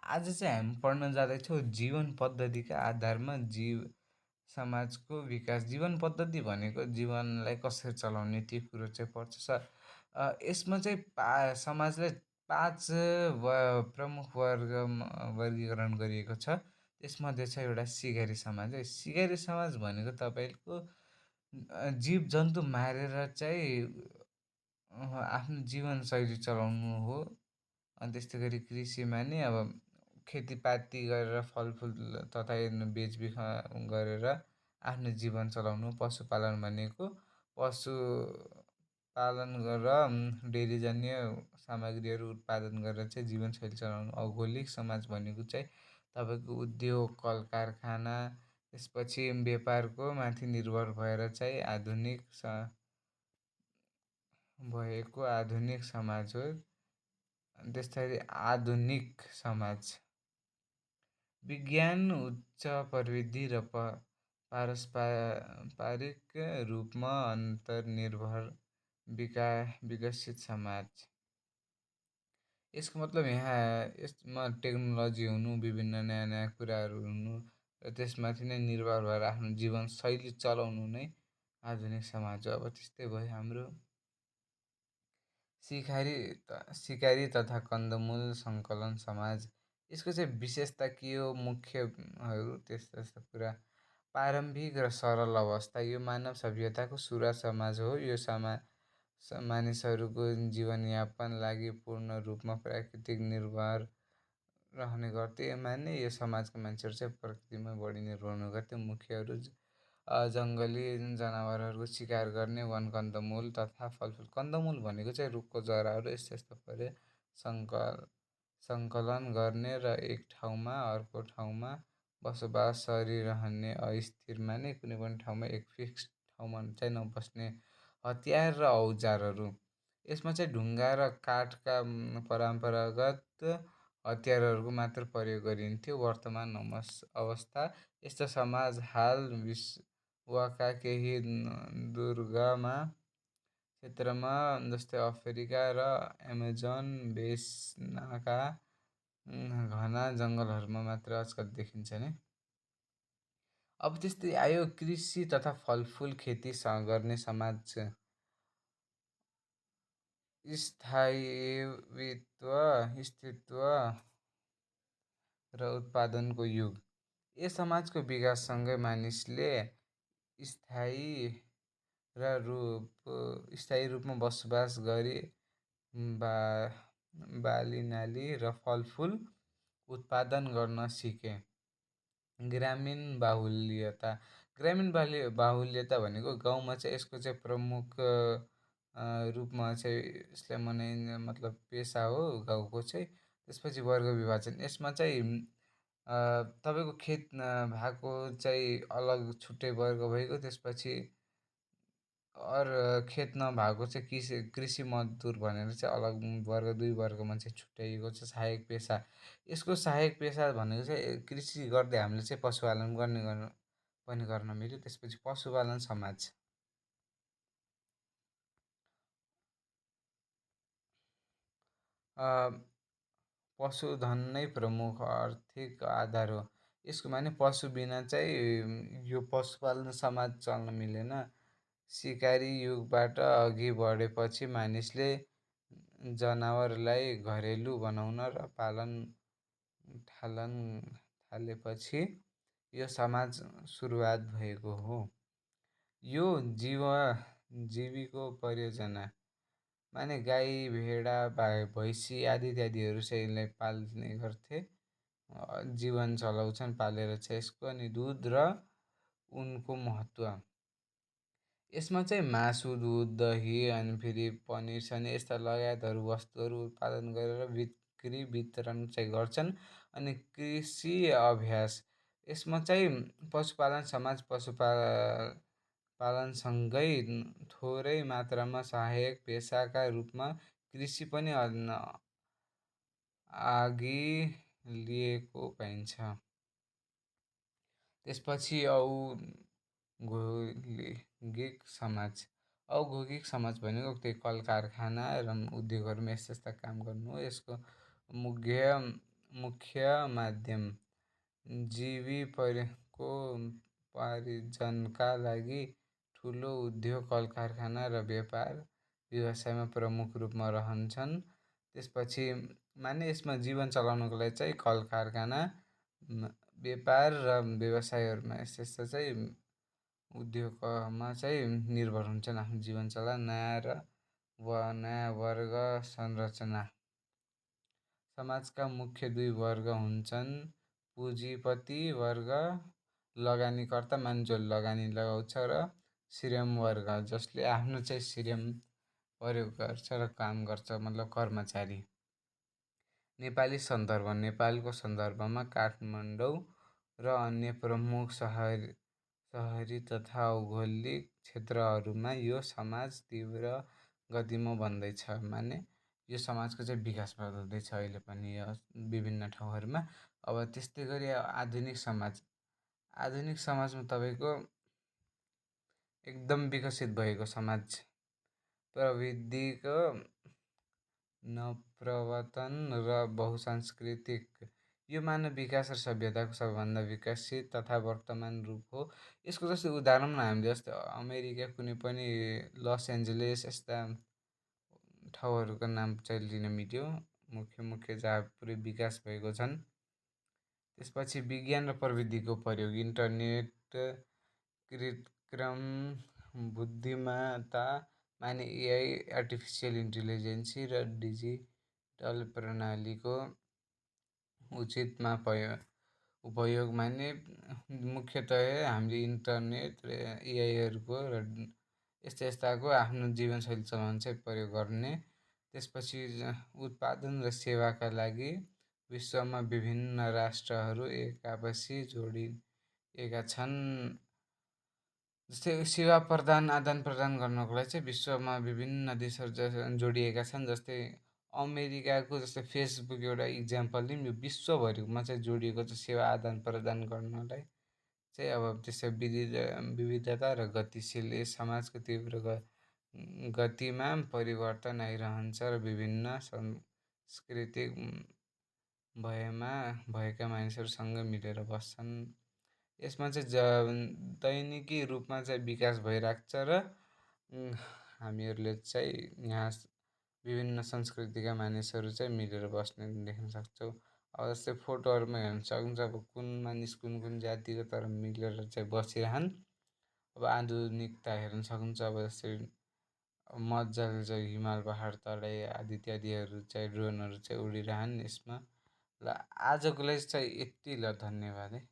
आज चाहिँ हामी पढ्न जाँदैछौँ जीवन पद्धतिका आधारमा समाजको विकास। जीवन पद्धति भनेको जीवनलाई कसरी चलाउने त्यो कुरो चाहिँ पर्छ। यसमा चाहिँ समाजलाई 5 प्रमुख वर्गीकरण गरिएको छ। त्यसमध्ये छ एउटा सिकारी समाज है। सिकारी समाज भनेको तपाईँको जीव-जन्तु मारेर चाहिँ आफ्नो जीवनशैली चलाउनु हो। अनि त्यस्तै गरी कृषिमा नि अब खेतीपाती गरेर फलफुल तथा बेचबिखन गरेर आफ्नो जीवन चलाउनु। पशुपालन भनेको पशु पालन गरेर डेरीजन्य सामग्रीहरू उत्पादन गरेर चाहिँ जीवनशैली चलाउनु। भौगोलिक समाज भनेको चाहिँ तपाईँको उद्योग कल कारखाना त्यसपछि व्यापारको माथि निर्भर भएर चाहिँ आधुनिक समाज हो। त्यस्तै आधुनिक समाज विज्ञान उच्च प्रविधि र पारस्परिक रूपमा अन्तर्निर्भर विकसित समाज। यसको मतलब यहाँ यसमा टेक्नोलोजी हुनु, विभिन्न नयाँ नयाँ कुराहरू हुनु र त्यसमाथि नै निर्भर भएर आफ्नो जीवनशैली चलाउनु नै आधुनिक समाज हो। अब त्यस्तै भयो हाम्रो सिकारी तथा कन्दमुल सङ्कलन समाज। यसको चाहिँ विशेषता के हो, मुख्यहरू त्यस्तो कुरा। प्रारम्भिक र सरल अवस्था। यो मानव सभ्यताको सुरुवात समाज हो। यो मानिसहरूको जीवनयापन लागि पूर्ण रूपमा प्राकृतिक निर्भर रहने गर्थे। माने यो समाजका मान्छेहरू चाहिँ प्रकृतिमा बढी निर्भर हुने गर्थे। मुख्यहरू जङ्गली जनावरहरूको शिकार गर्ने, वन कन्दमुल तथा फलफुल। कन्दमुल भनेको चाहिँ रुखको जराहरू यस्तो यस्तो परे सङ्कलन गर्ने र एक ठाउँमा अर्को ठाउँमा बसोबास गरिरहने, अस्थिर माने कुनै पनि ठाउँमा एक फिक्स ठाउँमा चाहिँ नबस्ने हतियार र औजारहरू। यसमा चाहिँ ढुङ्गा र काठका परम्परागत हतियारहरूको मात्र प्रयोग गरिन्थ्यो। वर्तमान अवस्था यस्तो समाज हाल विश्वका केही दुर्गम क्षेत्रमा जस्तै अफ्रिका र एमाजोन बेसिनका घना जङ्गलहरूमा मात्र आजकल देखिन्छ नि। अब त्यस्तै आयो कृषि तथा फलफुल खेती गर्ने समाज। स्थित्व र उत्पादनको युग। यस समाजको विकाससँगै मानिसले स्थायी रूपमा बसोबास गरी बालीनाली र फलफुल उत्पादन गर्न सिके। ग्रामीण बाहुल्यता। बाहुल्यता भनेको गाउँमा चाहिँ यसको चाहिँ प्रमुख रूपमा चाहिँ यसलाई मनाइने मतलब पेसा हो गाउँको चाहिँ। त्यसपछि वर्ग विभाजन। यसमा चाहिँ तपाईँको खेत भएको चाहिँ अलग छुट्टै वर्ग भइगयो। त्यसपछि खेत नभएको चाहिँ कृषि मजदुर भनेर चाहिँ अलग वर्ग, दुई वर्गमा चाहिँ छुट्याइएको छ। सहायक पेसा। यसको सहायक पेसा भनेको चाहिँ कृषि गर्दै हामीले चाहिँ पशुपालन पनि गर्न मिल्यो। त्यसपछि पशुपालन समाज। पशुधन नै प्रमुख आर्थिक आधार हो। यसको माने पशु बिना चाहिँ यो पशुपालन समाज चल्न मिलेन। सिकारी युगबाट अघि बढेपछि मानिसले जनावरलाई घरेलु बनाउन र पालन थालेपछि यो समाज सुरुवात भएको हो। यो जीविको परियोजना माने गाई भेडा भैँसी आदि इत्यादिहरू चाहिँ यसलाई पाल्ने गर्थे, जीवन चलाउँछन् पालेर चाहिँ यसको। अनि दुध र उनको महत्त्व। यसमा चाहिँ मासु, दुध, दही अनि फेरि पनिर सनिर यस्ता लगायतहरू वस्तुहरू उत्पादन गरेर बिक्री वितरण चाहिँ गर्छन्। अनि कृषि अभ्यास। यसमा चाहिँ पशुपालन समाज पालनसँगै थोरै मात्रामा सहायक पेसाका रूपमा कृषि पनि अघि लिएको पाइन्छ। त्यसपछि औद्योगिक समाज। औद्योगिक समाज भनेको त्यही कल कारखाना र उद्योगहरूमा यस्ता काम गर्नु हो। यसको मुख्य मुख्य माध्यम जीविको पार्जनका लागि ठुलो उद्योग, कल-कारखाना र व्यापार व्यवसायमा प्रमुख रूपमा रहन्छन्। त्यसपछि माने यसमा जीवन चलाउनको लागि चाहिँ कल-कारखाना, व्यापार र व्यवसायहरूमा यस्ता यस्ता चाहिँ उद्योगमा चाहिँ निर्भर हुन्छन् आफ्नो जीवन चलाउन। नयाँ वर्ग संरचना समाजका मुख्य दुई वर्ग हुन्छन्। पुँजीपति वर्ग लगानीकर्ता मान्छे जो लगानी लगाउँछ र श्रम वर्ग जसले आफ्नो चाहिँ श्रम प्रयोग गर्छ र काम गर्छ, मतलब कर्मचारी। नेपाली सन्दर्भ नेपालको सन्दर्भमा काठमाडौँ र अन्य प्रमुख सहरी तथा भौगोलिक क्षेत्रहरूमा यो समाज तीव्र गतिमा बन्दैछ। माने यो समाजको चाहिँ विकास हुँदैछ अहिले पनि यो विभिन्न ठाउँहरूमा। अब त्यस्तै गरी आधुनिक समाजमा तपाईँको एकदम विकसित भएको समाज, प्रविधिको नवप्रवर्तन र बहुसांस्कृतिक यो मानव विकास र सभ्यताको सबैभन्दा विकसित तथा वर्तमान रूप हो। यसको जस्तै उदाहरण हामीले जस्तै अमेरिका कुनै पनि लस एन्जलस यस्ता ठाउँहरूको नाम चाहिँ लिन मिल्यो, मुख्य जहाँ पुरै विकास भएको छन्। त्यसपछि विज्ञान र प्रविधिको प्रयोग, इन्टरनेट, कृत्रिम बुद्धिमत्ता माने एआई, आर्टिफिसियल इन्टेलिजेन्स र डिजिटल प्रणालीको उचितमा उपयोग माने मुख्यतया हामीले इन्टरनेट र एआईहरूको र यस्ताको आफ्नो जीवनशैली चलाउन चाहिँ प्रयोग गर्ने। त्यसपछि उत्पादन र सेवाका लागि विश्वमा विभिन्न राष्ट्रहरू आपसी जोडिएका छन्। जस्तै सेवा आदान प्रदान गर्नको लागि चाहिँ विश्वमा विभिन्न देशहरू जोडिएका छन्। जस्तै अमेरिकाको जस्तै फेसबुक एउटा इक्जाम्पल लिउँ, यो विश्वभरिमा चाहिँ जोडिएको छ सेवा आदान प्रदान गर्नलाई चाहिँ। अब त्यसै विविधता र गतिशील समाजको तीव्र गतिमा परिवर्तन आइरहन्छ र विभिन्न सांस्कृतिक भएका मानिसहरूसँग मिलेर बस्छन्। यसमा चाहिँ दैनिकी रूपमा चाहिँ विकास भइरहेको छ र हामीहरूले चाहिँ यहाँ विभिन्न संस्कृतिका मानिसहरू चाहिँ मिलेर बस्ने देख्न सक्छौँ। अब जस्तै फोटोहरूमा हेर्न सक्नुहुन्छ, अब कुन मानिस कुन जातिको तर मिलेर चाहिँ बसिरहन्। अब आधुनिकता हेर्न सक्नुहुन्छ, अब जस्तै मजाले चाहिँ हिमाल पहाड तराई आदि इत्यादिहरू चाहिँ ड्रोनहरू चाहिँ उडिरहन् यसमा। ल आजको लागि चाहिँ यति, ल धन्यवाद है।